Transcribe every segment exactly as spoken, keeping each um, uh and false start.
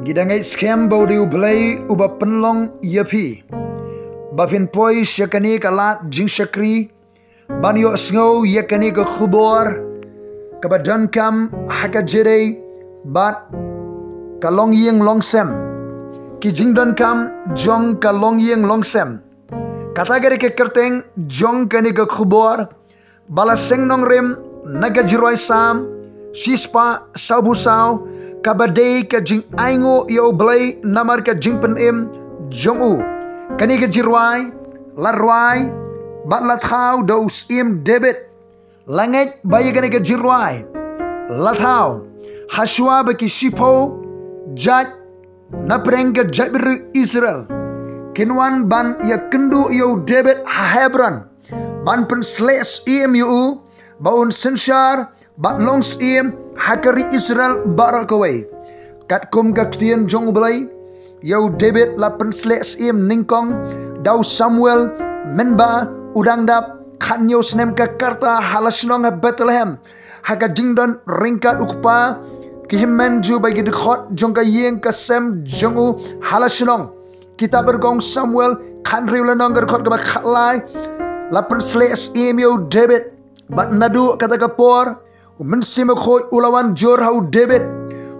Ngi da ngeit skhem ba u dei U Blei uba pynlong ïa phi ba phin poi sha kane ka lad jingshakri ban ïohsngew ïa kane ka khubor kaba donkam ha ka jingïadei bad ka longïing longsem. Ki jingdonkam jong ka longïing longsem. Kata ka dei ka kyrteng jong kane ka khubor ba la seng nongrim na ka jingrwai Salm shispah sawphew saw, kaba dei ka jingainguh ïa U Blei namar ka jingpynim jong u. Kane ka jingrwai la rwai bad la thaw da u Syiem David. La ngeit ba ïa kane ka jingrwai la thaw hashwa ba ki shiphew jait na pdeng ka jaitbynriew Israel kin wan ban ïakynduh ïa u David ha Hebron ban pynsleh syiem ïa u ba un synshar bad long syiem ha ka ri Israel baroh kawei. Katkum ka ktien jong U Blei, ïa u David la pynsleh syiem nyngkong da u Samuel mynba u dang dap khathynñiew snem ka rta ha la shnong ha Bethlehem, ha ka jingdon ryngkat u kpa, ki hynmen jong u bad ki dkhot jong ka ïing ka sem jong u ha la shnong. Kitab Barokong Samuel khathynriew lynnong, ka dkhot kaba khatlai. La pynsleh syiem ïa u David bad naduh kata ka por U Mynsiem Bakhuid u la wan jur ha u David.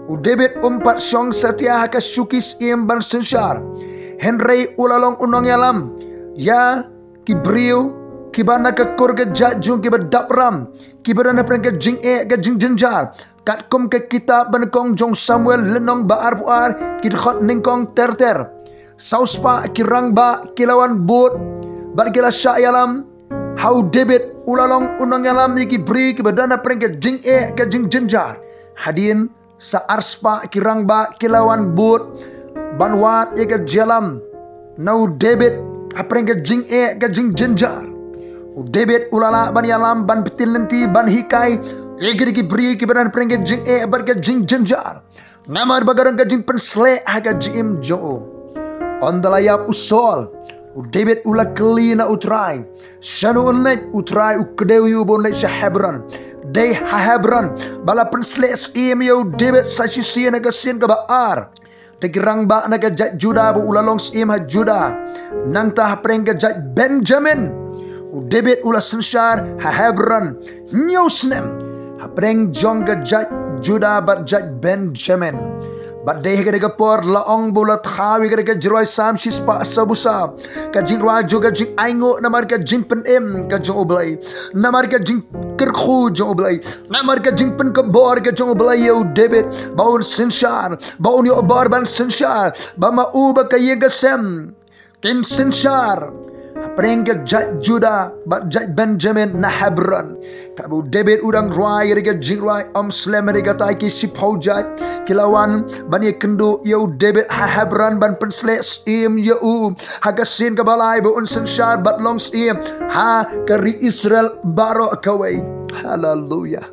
U David um pat shong satia ha ka shuki syiem ban synshar, hynrei u la long u nongïalam ïa ki briew kiba na ka kur ka jait jong kiba dap ram, kiba don hapdeng ka jingeh ka jingjynjar. Katkum ka kitab ba nyngkong jong Samuel lynnong ba arphew ar, ki dkhot nyngkong ter ter. Saw spah ki rangbah ki la wan bud bad ki la shah ïalam ha u David. U la long u nongïalam ïa ki briew kiba don hapdeng ka jingeh ka jingjynjar. Hadien sa ar spah ki rangbah ki la wan bud ban wad ïa ka jingïalam na u David hapdeng ka jingeh ka jingjynjar. U David u la lah ban ïalam, ban btin lynti, ban hikai ïa ki, ki briew kiba don hapdeng ka jingeh bad ka jingjynjar. Namar ba ka don ka jingpynsleh ha ka jingim jong u. Ynda la ïap u Saul, u David u la kylli na U Trai shano un leit. U Trai u kdew ïa u ba un leit sha Hebron. Dei ha Hebron ba la pynsleh syiem ïa u David sa shisien ha ka sien kaba ar da ki rangbah na ka jait Judah ba u la long syiem ha Judah. Nangta hapdeng ka jait Benjamin, u David u la synshar ha Hebron hynñiew snem hapdeng jong ka jait Judah bad jait Benjamin. Bad dei ha kane ka por la ong ba u la thaw ïa kane ka jingrwai Salm shispah sawphew saw, ka jingrwai jong ka jingainguh namar ka jingpynim ka jong U Blei, namar ka jingkyrkhu jong U Blei, namar ka jingpynkupbor ka jong U Blei ïa u David ba un synshar, ba un ïoh bor ban synshar, ba ma u bad ka ïing ka sem kin synshar hapdeng ka jait Judah bad jait Benjamin na Hebron. Katba u David u dang rwai ïa ka jingrwai, ym slem ïa kata, ki shiphew jait ki la wan ban ïakynduh ïa u David ha Hebron ban pynsleh syiem ïa u ha ka sien kaba lai ba un synshar bad long syiem ha ka ri Israel baroh kawei. Haleluya.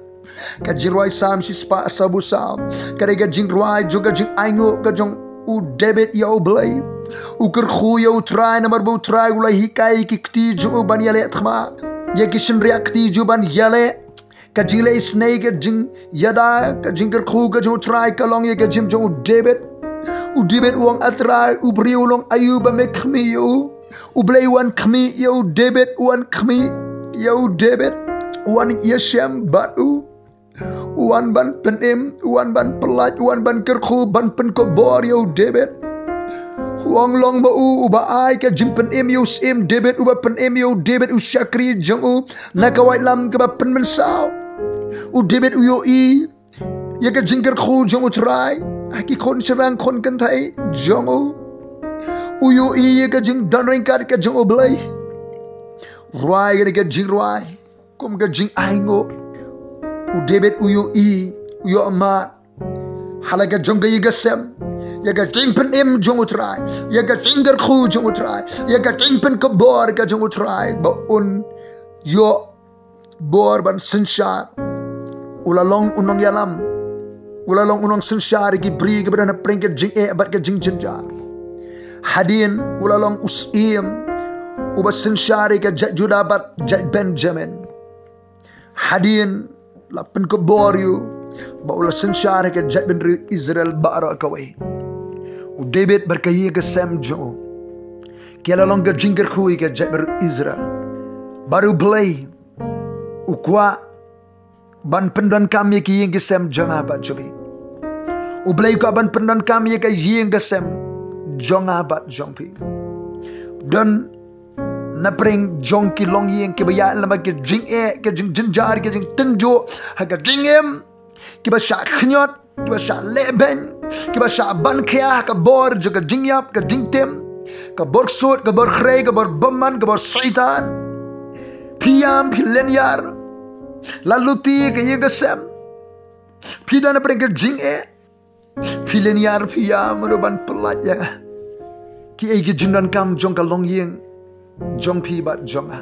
Ka jingrwai Salm shispah sawphew saw ka dei ka jingrwai jong ka jingainguh ka jong u David ïa U Blei. U kyrkhu ïa U Trai namar ba U Trai u la hikai ïa ki kti jong u ban ïaleh thma, ïa ki shynriah kti jong u ban ïaleh. Ka jingleh isynei, ka jingïada, ka jingkyrkhu ka jong U Trai ka long ïa ka jingim jong u David. U David u ong, A Trai, u briew u long aïu ba me khmih ïa u? U Blei u wan khmih ïa u David, u wan khmih ïa u David, u wan ïashem bad u, u wan ban pynim, u wan ban pyllait, u wan ban kyrkhu, ban pynkupbor ïa u David. U ong long ba u uba ai ka jingpynim ïa u Syiem David, uba pynim ïa u David u shakri jong u na ka waitlam kaba pynmynsaw. U David u ïohi ïa ka jingkyrkhu jong U Trai ha ki khun shynrang khun kynthei jong u. U ïohi ïa ka jingdon ryngkat ka jong U Blei. Rwai ka dei ka jingrwai kum ka jingainguh. U David u ïohi, u ïohmad ha la ka jong ka ïing ka sem ïa ka jingpynim jong U Trai, ïa ka jingkyrkhu jong U Trai, ïa ka jingpynkupbor ka jong U Trai ba un ïoh bor ban synshar. U la long u nongïalam, u la long u nongsynshar ïa ki briew kiba don hapdeng ka jingeh bad ka jingjynjar. Hadien u la long u syiem uba synshar ïa ka jait Judah bad jait Benjamin. Hadien la pynkupbor ïa u ba u la synshar ïa ka jaitbynriew Israel baroh kawei. U David bad ka ïing ka sem jong u ki la long ka jingkyrkhu ïa ka jaitbynriew Israel. Bad U Blei u kwah ban pyndonkam ïa ka ïing ka sem jong nga bad jong phi. U Blei u kwah ban pyndonkam ïa ka ïing ka sem jong nga bad jong phi. Don na pdeng jong ki longïing kiba ïaid lem bad ka jingeh, ka jingjynjar, ka jingtynjuh ha ka jingim, kiba shah khñiot, kiba shah lehbeiñ, kiba shah ban khia ha ka bor jong ka jingïap, ka jingtim, ka bor ksuid, ka bor khrei, ka bor bymman, ka bor Soitan. Phi ïam, phi lynñiar, la luti ka ïing ka sem. Phi don na pdeng ka jingeh, phi lynñiar, phi ïam, mano ban pyllait ïa nga? Kiei ki jingdonkam jong ka longïing jong phi bad jong nga?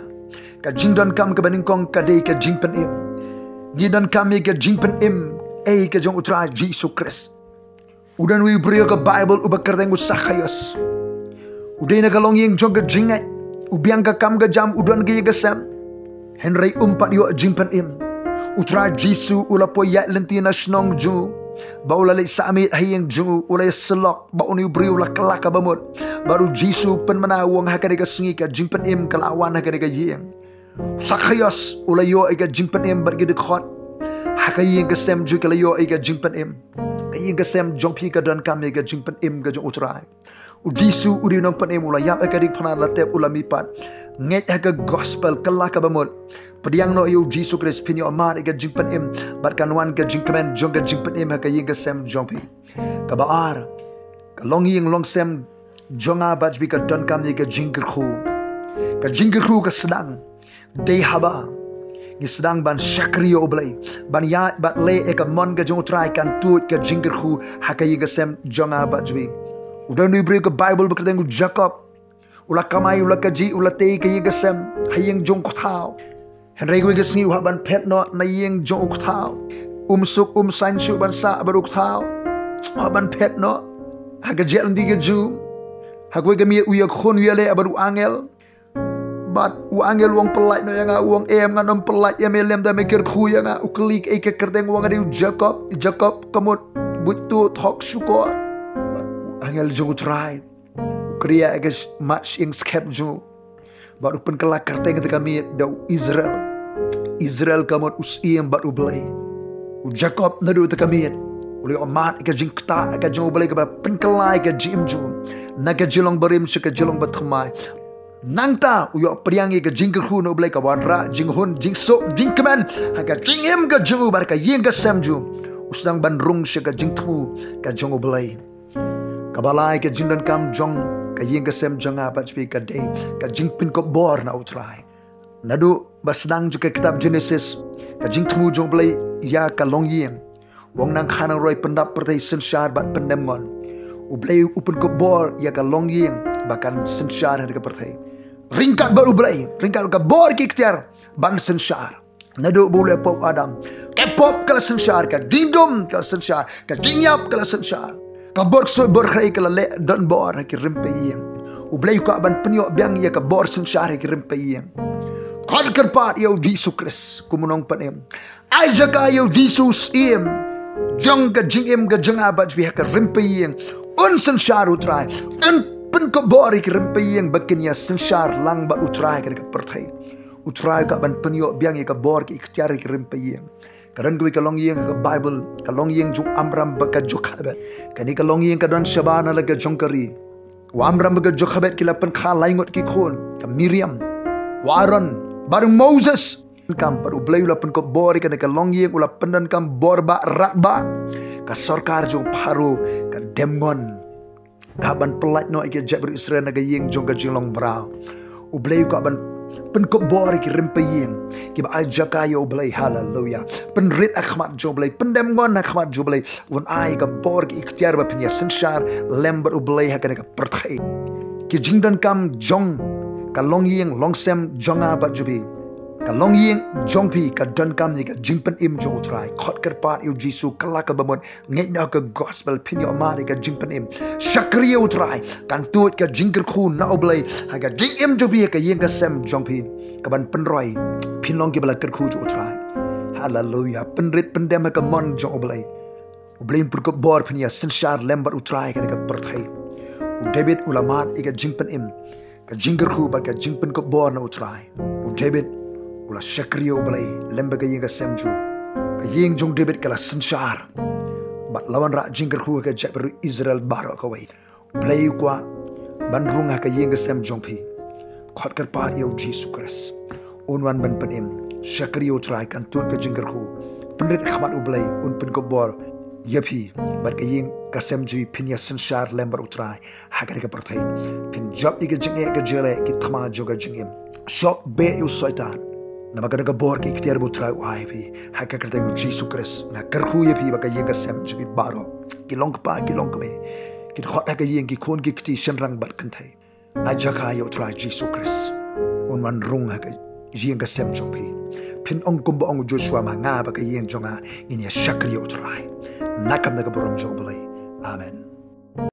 Ka jingdonkam kaba nyngkong ka dei ka jingpynim. Ngi donkam ïa ka jingpynim, eh, ka jong U Trai Jisu Khrist. U don uwei u briew ha ka Baibl uba kyrteng u Sakhaios. U dei na ka longïing jong ka jingngeit. U biang ka kam ka jam, u don ka ïing ka sem, hynrei um pat ïoh jingpynim. U Trai Jisu u la poi ïaid lynti na shnong jong u, bad u la leit sah miet ha ïing jong u, u la ïasyllok, bad une u briew u la kylla kaba mut. Bad U Jisu u pynbna, u ong, ha kane ka sngi ka jingpynim ka la wan ha kane ka ïing. Sakhaios u la ïoh ïa ka jingpynim bad ki dkhot ha ka ïing ka sem jong u, ki la ïoh ïa ka jingpynim. Ka ïing ka sem jong phi ka donkam ïa ka jingpynim ka jong U Trai. U Jisu u dei u nongpynim, u la ïap ha ka diengphna, la tep, u la mihpat. Ngeit ha ka gospel, kylla kaba mut. Pdiang noh ïa U Jisu Khrist, phin ïoh mad ïa ka jingpynim bad kan wan ka jingkmen jong ka jingpynim ha ka ïing ka sem jong phi. Kaba ar, ka longïing longsem jong nga bad jong phi ka donkam ïa ka jingkyrkhu. Ka jingkyrkhu ka sdang dei haba ngi sdang ban shakri ïa U Blei, ban ïaid bad leh ïa ka mon ka jong U Trai, kan tuid ka jingkyrkhu ha ka ïing ka sem jong nga bad jong phi. U don uwei u briew ha ka Baibl ba kyrteng u Jakob. U la kamai, u la kajih, u la tei ka ïing ka sem ha ïing jong u kthaw. Hynrei kawei ka sngi u hap ban phet noh na ïing jong u kthaw. Um suk um saiñ shuh ban sah bad u kthaw. U hap ban phet noh ha ka jingleit ka jong u. Ha kawei ka miet u ïakhun, u ïaleh bad u angel. Bad u angel u ong, pyllait noh ïa nga. U ong, em, ngan ym pyllait ïa me lymda me kyrkhu ïa nga. U kylli kaei ka kyrteng, u ong, nga dei u Jakob. Jakob ka mut buit tuh, thok shukor. Bad u angel jong U Trai u kyrïah ïa ka sh-, mat shyieng skhem jong u. Bad u pynkylla kyrteng kata ka miet da u Israel. Israel ka mut u syiem bad U Blei. U Jakob naduh kata ka miet u la ïoh mad ïa ka jingktah ïa ka jong U Blei kaba pynkylla ïa ka jingim jong u na ka jinglong barim sha ka jinglong bathymmai. Nangta u ïoh pdiang ïa ka jingkyrkhu na U Blei, ka wanrah jinghun, jingsuk, jingkmen ha ka jingim ka jong u bad ka ïing ka sem jong u. U sdang ban rung sha ka jingthmu ka jong U Blei. Kaba lai, ka jingdonkam jong ka ïing ka sem jong nga bad jong phi ka dei ka jingpynkup bor na U Trai. Naduh ba sdang jong ka kitab Jenesis, ka jingthmu jong U Blei ïa ka longïing, u ong, nang kha nang roi, pyndap pyrthei synshar bad pyndem ngon. U Blei u pynkup bor ïa ka longïing ba kan synshar ha ka pyrthei. Ryngkat bad U Blei, ryngkat ka bor ki iktiar ban synshar. Naduh ba u la pop Adam, ka pop ka la synshar, ka jingdum ka la synshar, ka jingïap ka la synshar, ka bor ksuid bor khrei ka la leh donbor ha ki rympei ïing. U Blei u kwah ban pynïoh biang ïa ka bor synshar ha ki rympei ïing. Khot kyrpad ïa U Jisu Khrist kum u nongpynim. Ai jaka ïa U Jisu, u syiem jong ka jingim ka jong nga bad jong phi, ha ka rympei ïing. Un synshar, U Trai. Un pynkup bor ïa ki rympei ïing ba kin ïa synshar lang bad U Trai ha kane ka pyrthei. U Trai u kwah ban pynïoh biang ïa ka bor, ki iktiar ha ki rympei ïing. Ka don kawei ka longïing ha ka Baibl, ka longïing jong u Amram bad ka Jokhebed. Kane ka longïing ka don shabar na la ka jong ka ri. U Amram bad ka Jokhebed ki la pynkha lai ngut ki khun, ka Miriam, u Aaron bad u Moses. Kam, bad U Blei u la pynkup bor ïa kane ka longïing, u la pyndonkam bor bah, rat bah. Ka sorkar jong u Pharaoh ka dem ngon. Ka hap ban pyllait noh ïa ki jaitbynriew Israel na ka ïing jong ka jinglong mraw. U Blei u kwah ban pynkup bor ïa ki rympei ïing kiba ai jaka ïa U Blei. Haleluya. Pynrit ha khmat jong U Blei, pyndem ngon ha khmat jong U Blei. Un ai ka bor, ki iktiar ba phin ïa synshar lem bad U Blei ha kane ka pyrthei. Ki jingdonkam jong ka longïing longsem jong nga bad jong phi, ka longïing jong phi, ka donkam ïa ka jingpynim jong U Trai. Khot kyrpad ïa U Jisu, kylla kaba mut, ngeit noh ha ka gospel, phin ïoh mad ïa ka jingpynim. Shakri ïa U Trai, kan tuid ka jingkyrkhu na U Blei ha ka jingim jong phi, ha ka ïing ka sem jong phi, kaban pynroi phin long kiba la kyrkhu jong U Trai. Haleluya. Pynrit pyndem ha ka mon jong U Blei. U Blei un pynkup bor, phin ïa synshar lem bad U Trai ha kane ka pyrthei. U David u la mad ïa ka jingpynim, ka jingkyrkhu bad ka jingpynkupbor na U Trai. U David u la shakri ïa U Blei lem bad ka ïing ka sem jong u. Ka ïing jong David ka la synshar bad la wanrah jingkyrkhu ha ka jaitbynriew Israel baroh kawei. U Blei u kwah ban rung ha ka ïing ka sem jong phi. Khot kyrpad ïa U Jisu Khrist, un wan ban pynim. Shakri ïa U Trai, kan tuid ka jingkyrkhu. Pynrit ha khmat U Blei, un pynkupbor ïa phi bad ka ïing ka sem jong phi. Phin ïa synshar lem bad U Trai ha kane ka pyrthei. Phin jop ïa ka jingeh ka jingeh, ki thma jong ka jingim. Shok beh ïa u Soitan, namar kane ka bor ki ktien ba U Trai u ai ïa phi. Ha ka kyrteng U Jisu Khrist nga kyrkhu ïa phi bad ka ïing ka sem jong phi baroh, ki long kpa ki long kmie, ki dkhot ha ka ïing, ki khun ki kti, shynrang bad kynthei. Ai jaka ïa U Trai Jisu Khrist, un wan rung ha ka ïing ka sem jong phi. Phin ong kumba ong u Joshua, ma nga bad ka ïing jong nga ngin ïa shakri ïa U Trai. Na ka bynta ka burom jong U Blei. Amen.